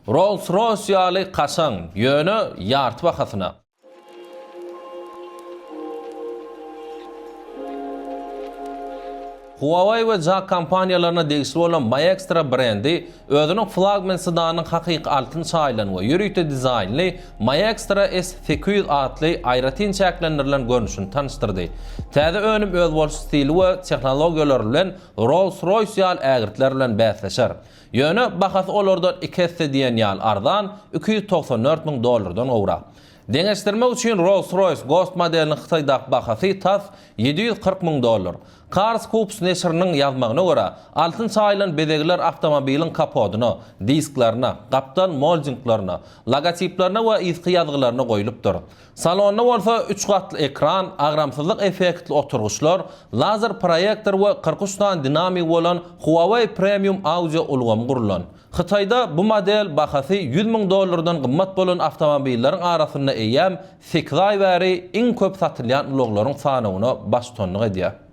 Rolls-Royce ýaly kaşaň, ýöne ýarty bahasyna. Huawei we JAC kompaniýalaryna degişli bolan Maextra brendi özüniň flagman sedanynyň hakyky altyn çaýylan we ýörite dizaýnly Maextra S 800 atly aýratyn çäklendirilen görnüşini tanyşdyrdy. Täze önüm özboluşly stili we tehnologiýalary bilen Rolls-Royce ýaly ägirtler bilen bäsleşer. Ýöne bahasy olardan iki esse diýen ýaly arzan, 294 müň dollardan gowrak. Deňeşdirmek üçin Rolls-Royce Ghost modeliniň Hytaýdaky bahasy tas 740 müň dollar. Carscoops neşiriniň ýazmagyna görä, altyn çaýylan bezegler awtomobiliň kapodyna, disklerine, gapdal moldinglerine, logotiplerine we yzky ýazgylaryna goýlupdyr. Salonda bolsa üç gatly ekran, agramsyzlyk effektli oturgyçlar, lazer proýektor we 43 sany dinamigi bolan Huawei Premium audio ulgamy gurlan. Hytaýda bu model bahasy 100 müň dollardan gymmat bolan awtomobilleriň arasynda eýýäm sekiz aý bäri iň köp satylýan ulaglaryň sanawyna baştutanlyk edýär.